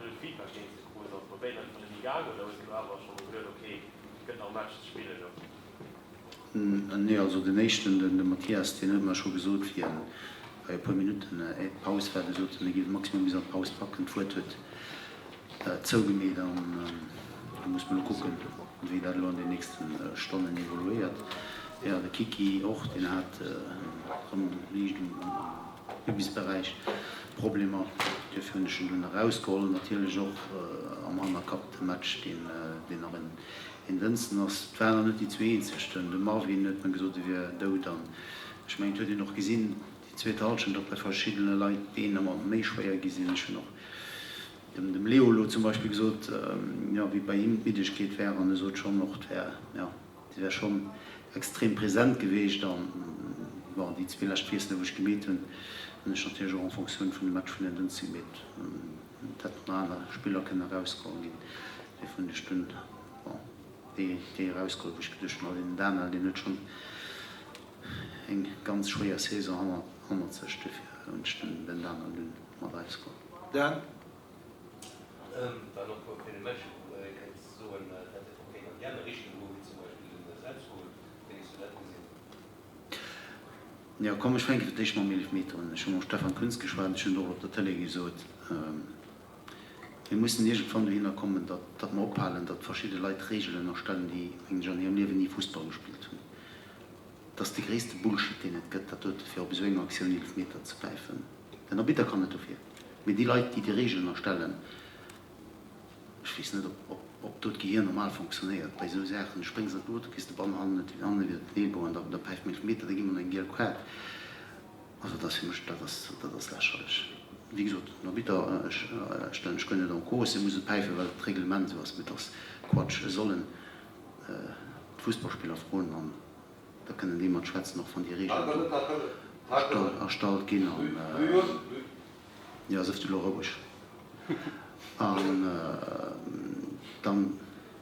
elo de Feedback, deen s de krus? Ass et bei béiden einfach net méi gaang oder hues de elo awer scho mol geduet, ok, et gëtt nach e Match ze spillen elo? Nee, also den éischten, den de Mathias, deen huet mer scho gesot, wéi en bei e puer Minutten éier d'Paus war, dee sot en, e géif maximum bis an d'Paus packen. D'Wuert huet zougemeet an do muss mer elo kucken, wéi dat elo an den nächste Stonnen evoluéiert. Jo, de Kiki och, deen hat erëm liicht um Pubisberäich Problemer, duerfir hunn ech en dunn erausgeholl. Natierlech och am Hannerkapp de Match, deen nach en Een Dënsten ass, et waren der net déi zwee eenzeg. Den de Marvin huet mer gesot, e wier dout. An ech mengen, et huet een och gesinn, déi zweet Halschent, datt bei verschiddene Leit d'Been ëmmer méi schwéier gi sinn. Ech hunn och dem dem Leo elo zum Beispill gesot, jo, wéi bei him d'Middegkeet wär, an e sot schonn och, et wär, jo, se wär schonn extrem present geweecht. An, bon, déi zwee lescht Wiessele wou ech gemeet hunn, hunn ech natierlech och en Fonctioun vun dem Match vun den Dënste gemeet. Et hätten nach aner Spiller kënnen erausgeholl ginn, dofir hunn ech dunn, bon, déi, déi erausgeholl, wou ech geduecht hunn, oh, deen Daniel, deen huet schonn eng ganz schwéier Saison hannert, hannert sech, dofir hunn ech den, den Daniel dunn mat erausgeholl. Dan. Dann och fir de Match, kéints de soen, dat hätt och kéint an déi aner Richtung goen, wéi zum Beispill de Selbstgol. Wéi hues du dat gesinn? Jo, komm, ech fänke fir d'éischt mam Eelefmeter un. Ech hu mam Stefan Kuntz geschwat, ech hunn et och op der Tëlee gesot, Mir mussen iergendwann dohinner kommen, datt, datt mer ophalen, datt verschidde Leit Reegelen erstellen, déi, mengen ech, an hirem Liewen ni Fussball gespillt hunn. Dat ass de gréisste Bullshit, deen et gëtt, dat dote fir op esou enger Aktioun Eelefmeter ze päifen. Den Arbitter kann net dofir, mee déi Leit, déi déi Reegelen erstellen, Ech weess net, ob do d'Gehir normal fonctionnéiert bei esou Saachen. Du spréngs an d'Luucht, du kriss de Ball hannen iwwer den Eelbou an da päift den Eelfmeter, da gi mer nach eng giel Kaart. Also dat ass fir mech, dat ass, dat ass lächerlech. Wéi gesot, den Arbitter stellen ech guer net en cause, e muss et päifen, well d'Reglement esou ass, mee et ass Quatsch. E sollen d'Fussballspiller froen an da kënnen déi mat schwätzen, och wann déi Reegelen do erstallt ginn. An jo, sëff du elo roueg. An dann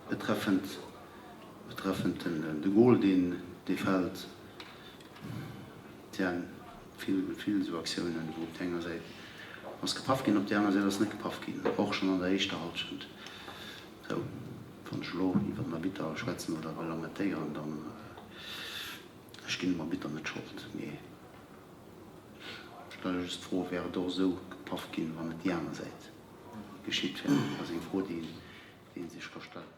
betreffend, betreffend de Goal, deen, dee fält, tja, vill, vill esou Aktiounen, wou op där enger Säit ass gepaff ginn, op där aner Säit ass net gepaff ginn, och schonn an der éischter Hallschent. Sou, wann ech elo iwwer den Arbitter schwätzen oder wëll lamentéieren, dann, ech ginn dem Arbitter net d'Schold, mee. Ech stelle just d'Fro, Wär et och esou gepaff ginn, wann et déi aner Säit geschitt wär? Dat ass eng Fro, déi ee sech ka stellen.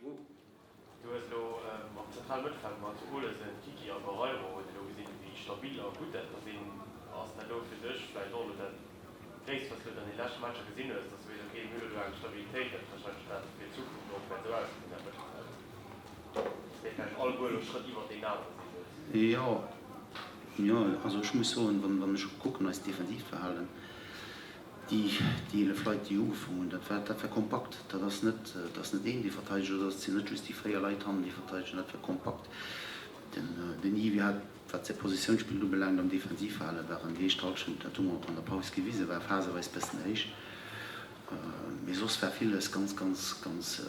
Du hues elo am zentrale Mëttelfeld mat Olesen, Kiki a Barreiro huet ee elo gesinn, wéi stabil a gutt dat ka sinn. Ass dat elo fir dech vläicht och elo dat Gréisst, wat s du an deene leschte Matcher gesinn hues, dass du weess, okay, mir hunn elo do eng Stabilitéit, dat warscheinlech dat fir d'Zukunft och wäert esou ausgesinn, dat Mëttelfeld, dass déi vläicht alleguer elo Schrëtt iwwert deen anere sinn hues? Jo, Jo, also ech muss soen, wann wann ech kucken eist Defensivverhalen, déi déi 11 Leit déi ugefaangen hunn, dat war dat war kompakt. Dat ass net dat ass net een dee verteidegt oder dat sinn net just déi 4 Leit hannen déi verteidegen, dat war kompakt. Den den Yves hat, wat säi Positiounsspill ubelaangt am Defensivverhalen, war an déi éischt Hallschent, dat hu mer och an der Paus gewisen, war phaseweis bëssen héich. Mee soss war villes ganz ganz ganz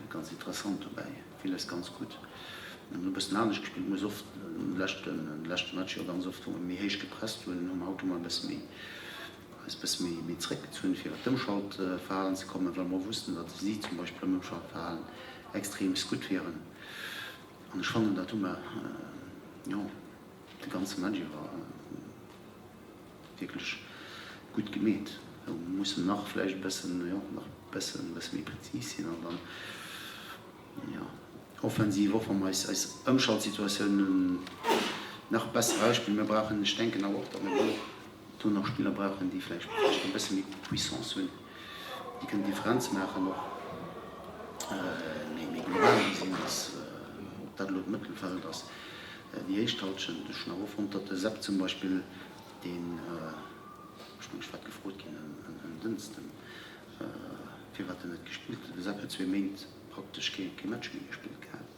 ganz interessant dobäi. Villes ganz gutt. Mir hunn e bëssen anescht gespillt, muss oft de leschten, de leschte Match jo ganz oft, wou mer méi héich gepresst hunn, hu mer haut emol e bësse méi, eis e bësse méi, méi zréckgezunn, fir iwwer d'Ëmschaltverhalen ze kommen, well mer wussten, datt si zum Beispill am Ëmschaltverhalen extreemst gutt wieren. An ech fannen, dat hu mer, jo, de ganze Match iwwer wierklech gutt gemeet. Mir mussen nach vläicht e bëssen, jo, nach e bëssen, e bësse méi prezis sinn an dann, jo, offensiv och, wa mer eis, eis Ëmschaltsituatiounen nach besser ausspillen. Mir brauchen, ech denken awer och, datt mir do, do nach Spiller brauchen, déi vläicht, vläicht e bësse méi Puissance hunn, déi kënnen Differenz maachen och, méi, méi global gesinn, dass, ob dat elo d'Mëttelfeld ass, déi éischt Halschent. Ech hunn awer och fonnt, datt de Sepp zum Beispill, deen, ech mengen, ech war gefrot ginn en Dënsten, firwat en net gespillt huet. De Sepp huet zwee Méint praktesch kee Match méi gespillt gehat.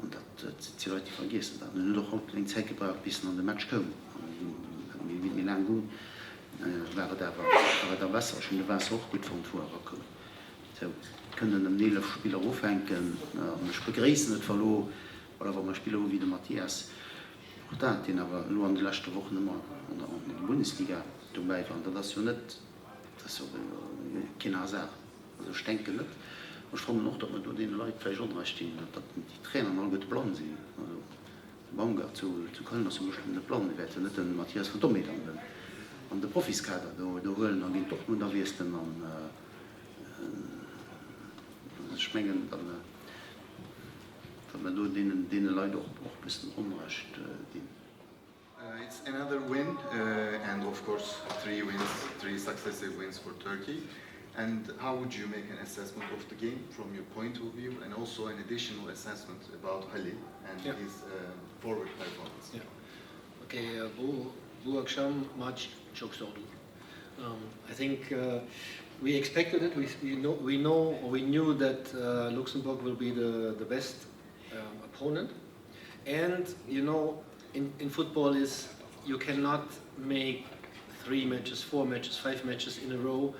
An dat si Leit, déi vergiessen dat. En huet och haut eng Zäit gebraucht, bis en an de Match koum. An wéi et méi laang gung, war et awer, war et da besser. Ech hunn de Vincent och gutt fonnt, wou e erakoum. Sou kënnen ëm 11 Spiller ufänken. An ech begréissen et, wa lo, voilà, wa mer Spiller hu wéi de Mathias Och dat, deen awer elo an de leschte Wochen ëmmer an der Bundesliga dobäi war. An dat ass jo net. Dat ass jo keen Hasard. Also ech denken net. Ech fannen och, datt mer do deene Leit vläicht Onrecht dinn, datt déi Traineren alleguerte blann sinn. Also de Baumgart zu Köln ass jo bestëmmt net blann. Dee wäert jo net de Mathias van Domméd an den an de Profiskader do do huelen a géint Dortmund awiesselen. An ech mengen, datt mer do deenen deene Leit och och e bëssen Onrecht dinn. It's another win uh, and of course three wins, three successive wins for Turkey. And how would you make an assessment of the game from your point of view and also an additional assessment about Halil and yeah. his uh, forward performance? Yeah. Okay, uh, bu, bu akşam maç çok zordu. Um, I think uh, we expected it. We, we know, we know or we knew that uh, Luxembourg will be the, the best um, opponent. And you know, in, in football is you cannot make three matches, four matches, five matches in a row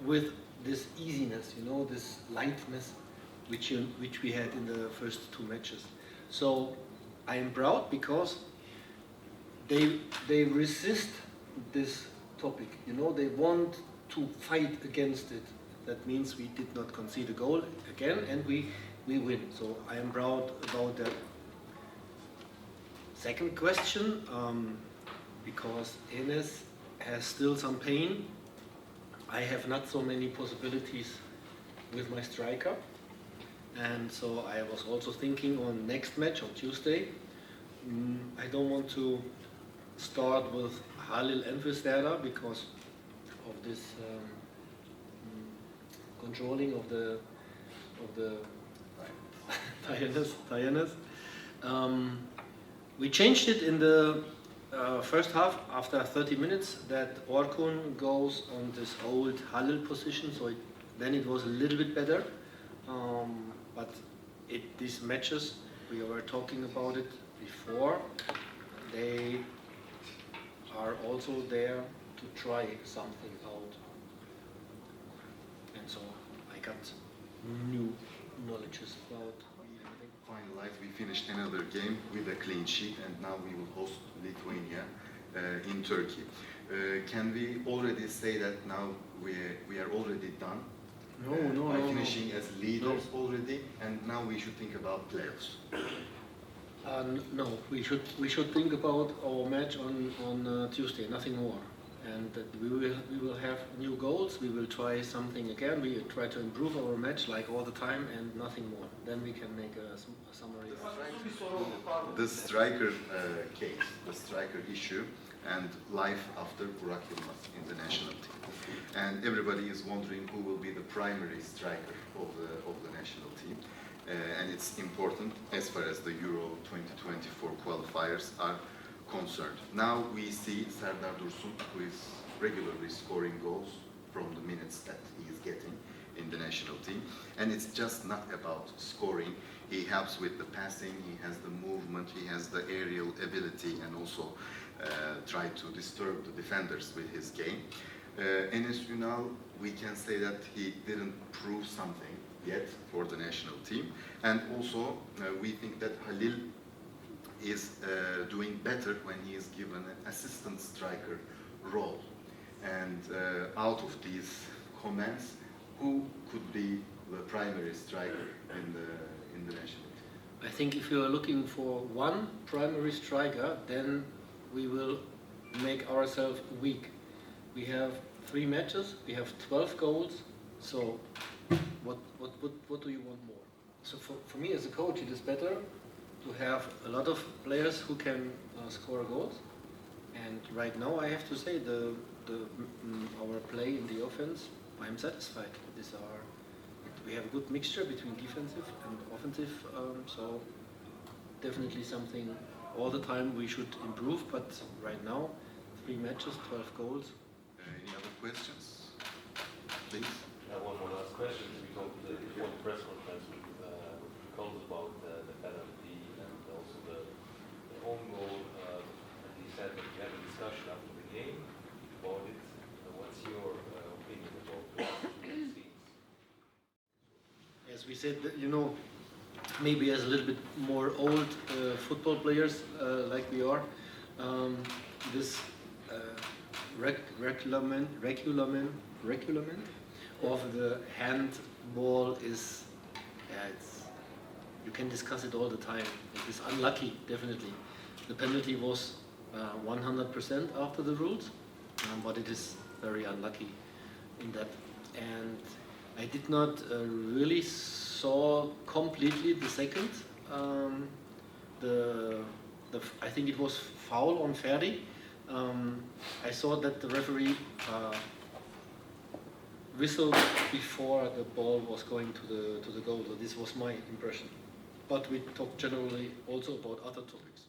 with this easiness, you know, this lightness which, you, which we had in the first two matches. So I am proud because they, they resist this topic, you know, they want to fight against it. That means we did not concede a goal again and we, we win. So I am proud about that. Second question, um, because Enes has still some pain. I have not so many possibilities with my striker. And so I was also thinking on next match on Tuesday. Mm, I don't want to start with Halil and with Serdar because of this um, mm, controlling of the of the tiredness. tiredness. Um, we changed it in the uh, first half after 30 minutes that Orkun goes on this old Halil position, so it, then it was a little bit better. Um, but it, these matches, we were talking about it before, they are also there to try something out. And so I got new knowledges about finalized, we finished another game with a clean sheet and now we will host Lithuania uh, in Turkey. Uh, can we already say that now we, we are already done? No, uh, no, by no, finishing no. as leaders no. already and now we should think about playoffs. Uh, no, we should, we should think about our match on, on uh, Tuesday, nothing more and that we will, we will have new goals, we will try something again, we will try to improve our match like all the time and nothing more. Then we can make a, a summary. The striker uh, case, the striker issue and life after Burak Yilmaz in the national team. And everybody is wondering who will be the primary striker of the, of the national team. Uh, and it's important as far as the Euro 2024 qualifiers are concerned. Now we see Serdar Dursun, who is regularly scoring goals from the minutes that he is getting in the national team. And it's just not about scoring. He helps with the passing, he has the movement, he has the aerial ability and also uh, try to disturb the defenders with his game. Uh, Enes Ünal, we can say that he didn't prove something yet for the national team. And also, uh, we think that Halil is uh, doing better when he is given an assistant striker role. And uh, out of these comments, who could be the primary striker in the, in the national team? I think if you are looking for one primary striker, then we will make ourselves weak. We have three matches, we have 12 goals, so what, what, what, what do you want more? So for, for me as a coach, it is better to have a lot of players who can uh, score goals. And right now, I have to say, the, the, mm, our play in the offense, I'm satisfied. These are, we have a good mixture between defensive and offensive, um, so definitely something all the time we should improve, but right now, three matches, 12 goals. Uh, any other questions? Please. Uh, one more last question. We talked uh, before the press conference with, uh, with Carlos about uh, the penalty and also the, the own goal. Uh, and he said that you had a discussion after the game about it. Uh, what's your uh, opinion about those two scenes? As we said, you know, maybe as a little bit more old uh, football players uh, like we are, um, this uh, reg regulamen, regulamen. Regulament of the handball is yeah, it's you can discuss it all the time. It is unlucky, definitely. The penalty was uh, 100% after the rules, um, but it is very unlucky in that. And I did not uh, really saw completely the second. Um, the, the I think it was foul on Ferdi. Um, I saw that the referee uh, whistled before the ball was going to the to the goal. So this was my impression. But we talked generally also about other topics.